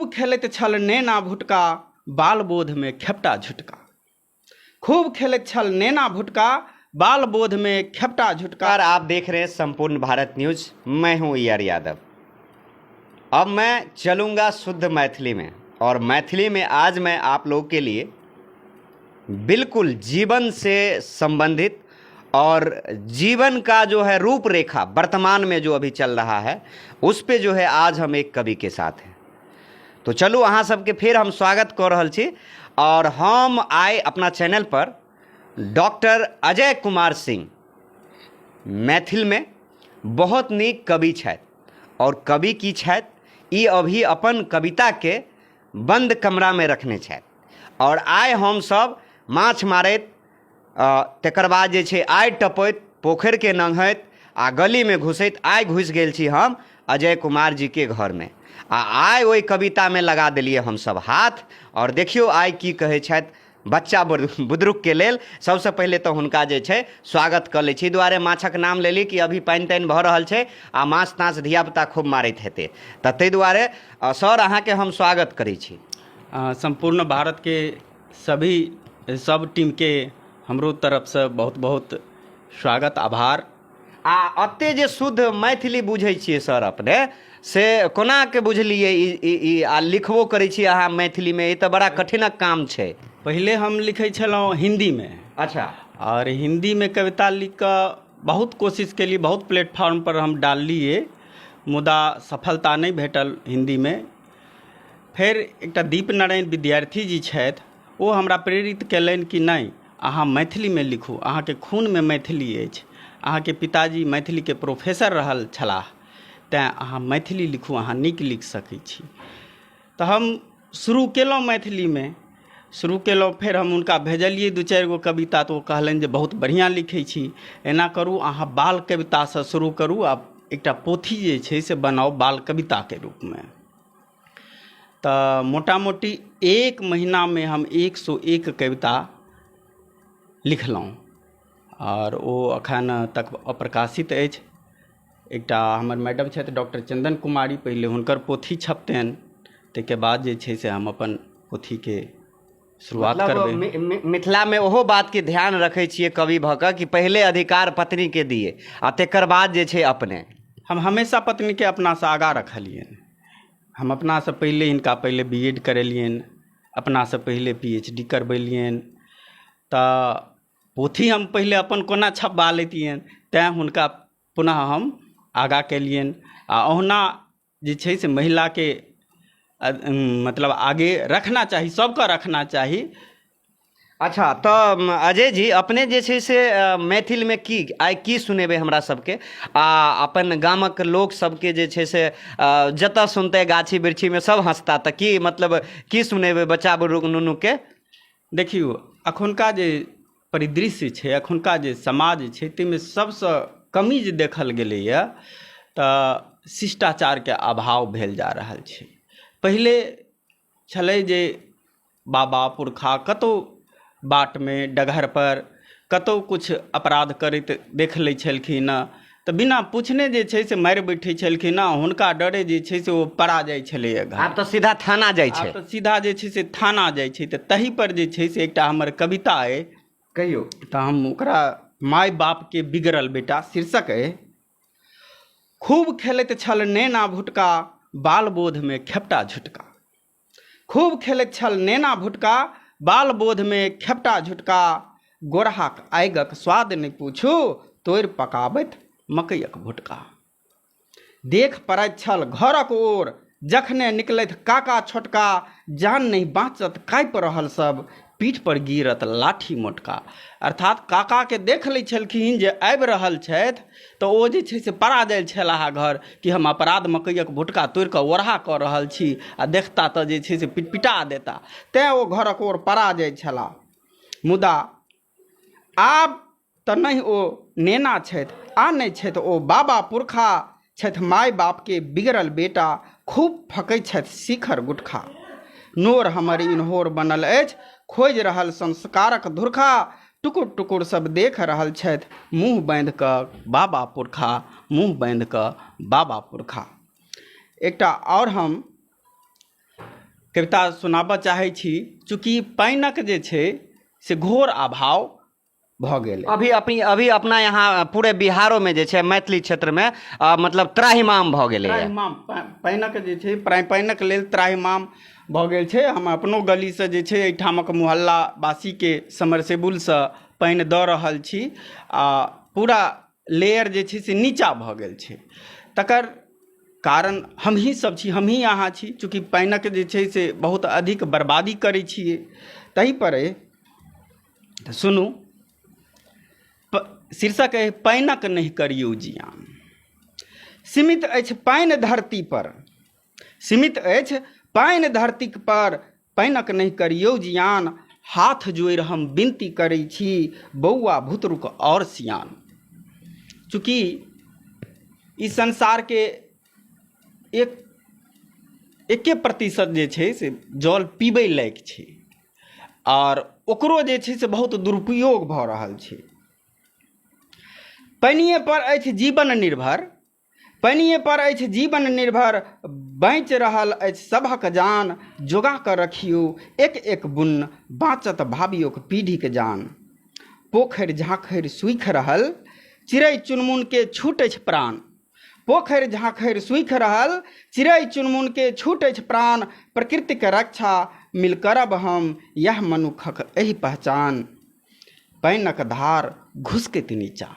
खूब खेलैत छल नेना भुटका बालबोधमे खेपटा झुटका। खूब खेलैत छल नेना भुटका बालबोधमे खेपटा झुटका। नमस्कार, आप देख रहे हैं संपूर्ण भारत न्यूज। मैं हूं ई आर यादव। अब मैं चलूंगा शुद्ध मैथिली में और मैथिली में आज मैं आप लोगों के लिए बिल्कुल जीवन से संबंधित और जीवन का जो है रूपरेखा वर्तमान में जो अभी चल रहा है उस पे जो है आज हम एक कवि के साथ हैं। तो चलू अहाँ सबके फेर हम स्वागत कऽ रहल छी और हम आइ अपना चैनल पर डॉक्टर अजय कुमार सिंह मैथिलमे बहुत नीक कवि छथि और कवि की छथि ई अभी अपन कविताके बन्द कमरामे रखने छथि और आइ हमसब माछ मारैत तकर बाद जे छै आइ टपैत पोखरिके नँघैत आ गलीमे घुसैत आइ घुसि गेल छी हम अजय कुमार जीके घरमे आ आइ ओहि कवितामे लगा देलियै हमसभ हाथ आओर देखियौ आइ की कहै छथि बच्चा बुदरुकके लेल। सबसँ पहिले तऽ हुनका जे छै स्वागत कऽ लै छी। एहि दुआरे माछक नाम लेली कि अभी पानि तानि भऽ रहल छै आ माछ ताछ धियापुता खूब मारैत हेतै, तऽ ताहि दुआरे सर अहाँके हम स्वागत करै छी। सम्पूर्ण भारतके सभी सब टीमके हमरो तरफसँ बहुत बहुत स्वागत, आभार। आ एते जे शुद्ध मैथिली बुझै छियै सर अपने, से कोनाके बुझलियै ई आ लिखबो करै छियै अहाँ मैथिलीमे, ई तऽ बड़ा कठिनक काम छै। पहिले हम लिखै छलहुँ हिन्दीमे। आओर हिन्दीमे कविता लिखिकऽ बहुत कोशिश केलियै, बहुत प्लेटफॉर्मपर हम डाललियै, मुदा सफलता नहि भेटल हिन्दीमे। फेर एकटा दीप नारायण विद्यार्थी जी छथि, ओ हमरा प्रेरित कयलनि कि नहि, अहाँ मैथिलीमे लिखू, अहाँके खूनमे मैथिली अछि, अहाँके पिताजी मैथिलीके प्रोफेसर रहल छलाह, तेँ अहाँ मैथिली लिखू, अहाँ नीक लिख सकै छी। तऽ हम शुरू केलहुँ, मैथिलीमे शुरू केलहुँ। फेर हम हुनका भेजलियै दू चारि गो कविता, तऽ ओ कहलनि जे बहुत बढ़िआँ लिखै छी, एना करू, अहाँ बाल कवितासँ शुरू करू आ एकटा पोथी जे छै से बनाउ बाल कविताके रूपमे। तऽ मोटा मोटी एक महीनामे हम 101 कविता लिखलहुँ आओर ओ एखन तक अप्रकाशित अछि। एकटा हमर मैडम छथि डॉक्टर चन्दन कुमारी, पहिले हुनकर पोथी छपतनि, ताहिके बाद जे छै से हम अपन पोथीके शुरुआत करबै। मिथिलामे ओहो बातके ध्यान रखै छियै कवि भऽ कऽ कि पहिले अधिकार पत्नीके दियै आ तकर बाद जे छै अपने। हम हमेशा पत्नीके अपनासँ आगाँ रखलियनि। हम अपनासँ पहिले हिनका पहिले बी एड करेलियनि, अपनासँ पहिले पी एच डी करबेलियनि। तऽ पोथी हम पहिले अपन कोना छपबा लैतियनि, तैँ हुनका पुनः हम आगाँ केलियनि। आ ओहुना जे छै से महिलाके मतलब आगे रखना चाही, सबके रखना चाही। अच्छा, तऽ अजय जी अपने जे छै से मैथिलमे की आइ की सुनेबै हमरा सबके आ अपन गामक लोक सबके जे छै से जतऽ सुनतै गाछी वृक्षीमे सब हँसता, तऽ की मतलब की सुनेबै बच्चा बुजुर्ग नुनूके? देखियौ, अखुनका जे परिदृश्य छै, अखुनका जे समाज छै, ताहिमे सबसँ कमी जे देखल गेलैए तऽ शिष्टाचारके अभाव भेल जा रहल छै। पहिले छलै जे बाबा पुरखा कतहु बाटमे डगहरपर कतहु किछु अपराध करैत देख लै छलखिन हँ तऽ बिना पूछने जे छै से मारि बैठै छलखिन हँ। हुनका डरे जे छै से ओ पड़ा जाइ छलैए घर। आब तऽ सीधा थाना जाइ छै। आब तऽ सीधा जे छै से थाना जाइ छै। तऽ तहीपर जे छै से एकटा हमर कविता अइ। कहियौ। तऽ हम ओकरा माय बापके बिगड़ल बेटा शीर्षक अइ। खूब खेलैत छल नेना भुटका बालबोधमे खेपटा झुटका। खूब खेलैत छल नेना भुटका बालबोधमे खेपटा झुटका। गोरहाक आगिक स्वाद नहि पूछू, तोड़ि पकाबैत मकइक भुटका। देख पड़ैत छल घरक ओर जखने निकलथि काका छोटका। जान नहि बाँचत काँपि रहल सब, पीठ पर गिरत लाठी मोटका। अर्थात काकाके देख लै छलखिन जे आबि रहल छथि तऽ ओ जे छै से पड़ा जाइ छलाह घर कि हम अपराध मकइक भुटका तोड़िकऽ ओढ़ा कऽ रहल छी आ देखता तऽ जे छै से पिटपिटा देता, तेँ ओ घरक ओर पड़ा जाइ छलाह। मुदा आब तऽ नहि ओ नेना छथि आ नहि छथि ओ बाबा पुरखा, छथि माय बापके बिगड़ल बेटा, खूब फकै छथि शिखर गुटखा। नोर हमर इन्होर बनल अछि, खोजि रहल संस्कारक धुरखा, टुकुर टुकुर सब देख रहल छथि मुँह बान्हि कऽ बाबा पुरखा, मुँह बान्हि कऽ बाबा पुरखा। एकटा आओर हम कविता सुनाबऽ चाहै छी। चूँकि पानिक जे छै से घोर अभाव भऽ गेल। अभी अपनी अभी अपना यहाँ पूरे बिहारोमे जे छै मैथिली क्षेत्रमे मतलब त्राहिमाम भऽ गेलैए। त्राहिमाम पानिक जे छै, पानिक लेल त्राहिमाम भऽ गेल छै। हम अपनो गलीसँ जे छै एहिठामक मोहल्लावासीके समरसेबुलसँ पानि दऽ रहल छी आ पूरा लेयर जे छै से नीचाँ भऽ गेल छै। तकर कारण हमही सब छी, हमही अहाँ छी। चूँकि पानिक जे छै से बहुत अधिक बर्बादी करै छियै ताहिपर अइ। तऽ सुनू, शीर्षक अइ पानिक नहि करियौ जियान। सीमित अछि पानि धरती पर, सीमित अछि पानि धरती पर, पानिक नहि करियौ जियान। हाथ जोड़ि हम विनती करै छी बौआ भुतरुक आओर सियान। चूँकि ई संसारके 1% जे छै से जल पीबै लायक छै आओर ओकरो जे छै से बहुत दुरुपयोग भऽ रहल छै। पानिए पर अछि जीवन निर्भर, पानिए पर अछि जीवन निर्भर, बाँचि रहल अछि सभक जान। जोगा कऽ रखियौ एक एक बुन्न, बाँचत भाबियोक पीढ़ीक जान। पोखरि झाँखरि सूखि रहल, चिड़ै चुनमुनके छूटै छै प्राण। पोखरि झाँखरि सूखि रहल, चिड़ै चुनमुनके छूटै छै प्राण। प्रकृतिक रक्षा मिल करब हम, इएह मनुक्खक एहि पहचान। पानिक धार घुसकैत नीचाँ।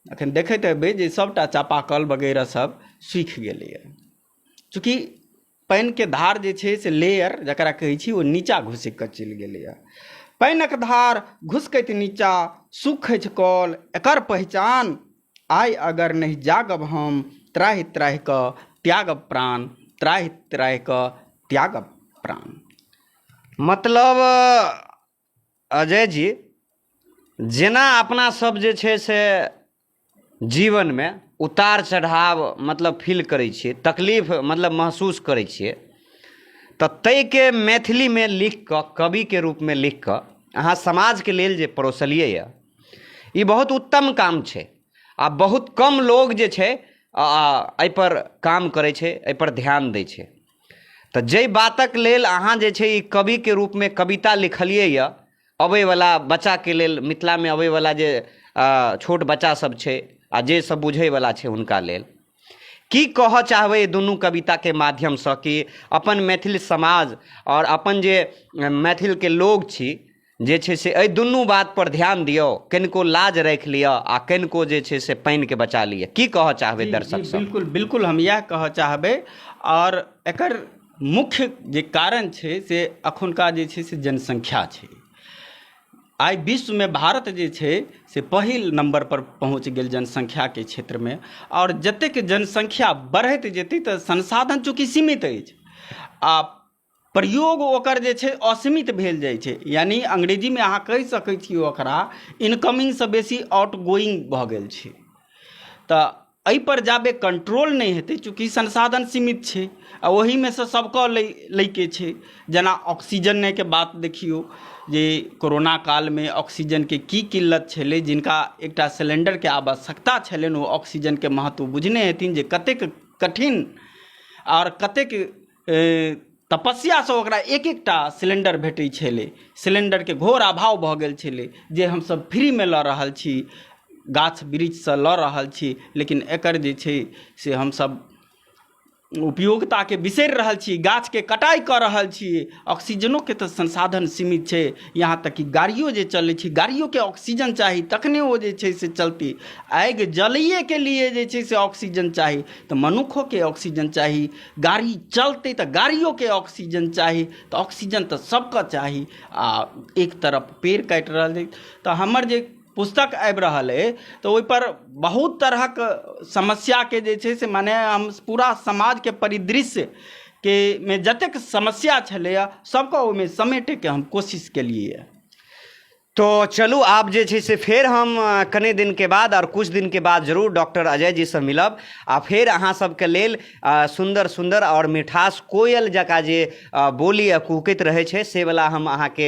एखन देखैत हेबै जे सभटा चापाकल वगैरह सब सूखि गेलैए। चूँकि पानिके धार जे छै से लेयर जकरा कहै छी ओ नीचाँ घुसकि कऽ चलि गेलैए। पानिक धार घुसकैत नीचाँ, सुखै छै कल एकर पहिचान। आइ अगर नहि जागब हम, त्राहि त्राहि कऽ त्यागब प्राण, त्राहि त्राहि कऽ त्यागब प्राण। मतलब अजय जी, जेना अपना सब जे छै से जीवनमे उतार चढ़ाव मतलब फील करै छियै, तकलीफ मतलब महसूस करै छियै, तऽ ताहिके मैथिलीमे लिखि कऽ कविके रूपमे लिखि कऽ अहाँ समाजके लेल जे परोसलियै यऽ, ई बहुत उत्तम काम छै आ बहुत कम लोग जे छै एहिपर काम करै छै, एहिपर ध्यान दै छै। तऽ जाहि बातक लेल अहाँ जे छै ई कविके रूपमे कविता लिखलियै यऽ, अबैवला बच्चाके लेल, मिथिलामे अबैवला जे छोट बच्चा सब छै आ जे सब बुझैवला छै हुनका लेल की कहऽ चाहबै दुनू कविताके माध्यमसँ कि अपन मैथिल समाज आओर अपन जे मैथिलके लोग छी जे छै से एहि दुनू बातपर ध्यान दियौ, कनिको लाज राखि लिअ आ कनिको जे छै से पानिके बचा लिअ, की कहऽ चाहबै दर्शक सब? बिल्कुल बिल्कुल, हम इएह कहऽ चाहबै। आओर एकर मुख्य जे कारण छै से अखुनका जे छै से जनसंख्या छै। आइ विश्वमे भारत जे छै से पहिल नम्बर पर पहुँच गेल जनसंख्याके क्षेत्रमे। आओर जतेक जनसंख्या बढ़ैत जेतै तऽ संसाधन चूँकि सीमित अछि आ प्रयोग ओकर जे छै असीमित भेल जाइ छै, यानि अंग्रेजीमे अहाँ कहि सकै छी ओकरा इनकमिंगसँ बेसी आउटगोइंग भऽ गेल छै। तऽ एहिपर जाबे कंट्रोल नहि हेतै, चूँकि संसाधन सीमित छै आ ओहीमे सँ सभके लैके छै। जेना ऑक्सीजनेके बात देखियौ जे कोरोना कालमे ऑक्सीजनके की किल्लत छलै। जिनका एकटा सिलेण्डरके आवश्यकता छलनि ओ ऑक्सीजनके महत्व बुझने हेथिन जे कतेक कठिन आओर कतेक तपस्यासँ ओकरा एक एकटा सिलेण्डर भेटै छलै। सिलेण्डरके घोर अभाव भऽ गेल छलै, जे हमसभ फ्रीमे लऽ रहल छी, गाछ वृक्षसँ लऽ रहल छी, लेकिन एकर जे छै से हमसभ उपयोगिताके बिसरि रहल छी, गाछके कटाइ कऽ रहल छी। ऑक्सीजनोके तऽ संसाधन सीमित छै। यहाँ तक कि गाड़ियो जे चलै छै, गाड़ियोके ऑक्सीजन चाही तखने ओ जे छै से चलतै। आगि जलैएके लिए जे छै से ऑक्सीजन चाही, तऽ मनुक्खोके ऑक्सीजन चाही। गाड़ी चलतै तऽ गाड़ियोके ऑक्सीजन चाही, तऽ ऑक्सीजन तऽ सबके चाही। आ एक तरफ पेड़ काटि रहल छै। तऽ हमर जे पुस्तक आबि रहल अइ तऽ ओहिपर बहुत तरहक समस्याके जे छै से मने हम पूरा समाजके परिदृश्यके मे जतेक समस्या छलैए सबके ओहिमे समेटैके हम कोशिश केलियै। तो चलू आब जे छै से फेर हम कने दिनके बाद आओर किछु दिनके बाद जरूर डॉक्टर अजय जीसँ मिलब आ फेर अहाँ सबके लेल सुन्दर सुन्दर आओर मिठास कोयल जकाँ जे बोली आ कुहकैत रहै छै से वला हम अहाँके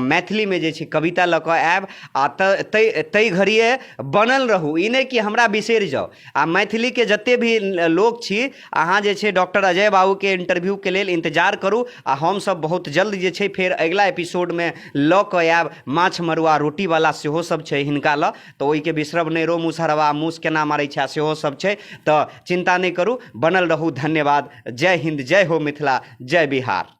मैथिलीमे जे छै कविता लऽ कऽ आयब आ ताहि ताहि घड़िए बनल रहू। ई नहि कि हमरा बिसरि जाउ। आ मैथिलीके जते भी लोक छी, अहाँ जे छै डॉक्टर अजय बाबूके इंटरव्यूके लेल इंतजार करू आ हमसभ बहुत जल्द जे छै फेर अगिला एपिसोडमे लऽ कऽ आयब। माछ मरुआ रोटीवला सेहो सब छै हिनका लऽ, तऽ ओहिके बिसरब नहि। रो मुसहरवा मूस केना मारै छै सेहो सब छै, तऽ चिन्ता नहि करू, बनल रहू। धन्यवाद। जय हिन्द, जय हो मिथिला, जय बिहार।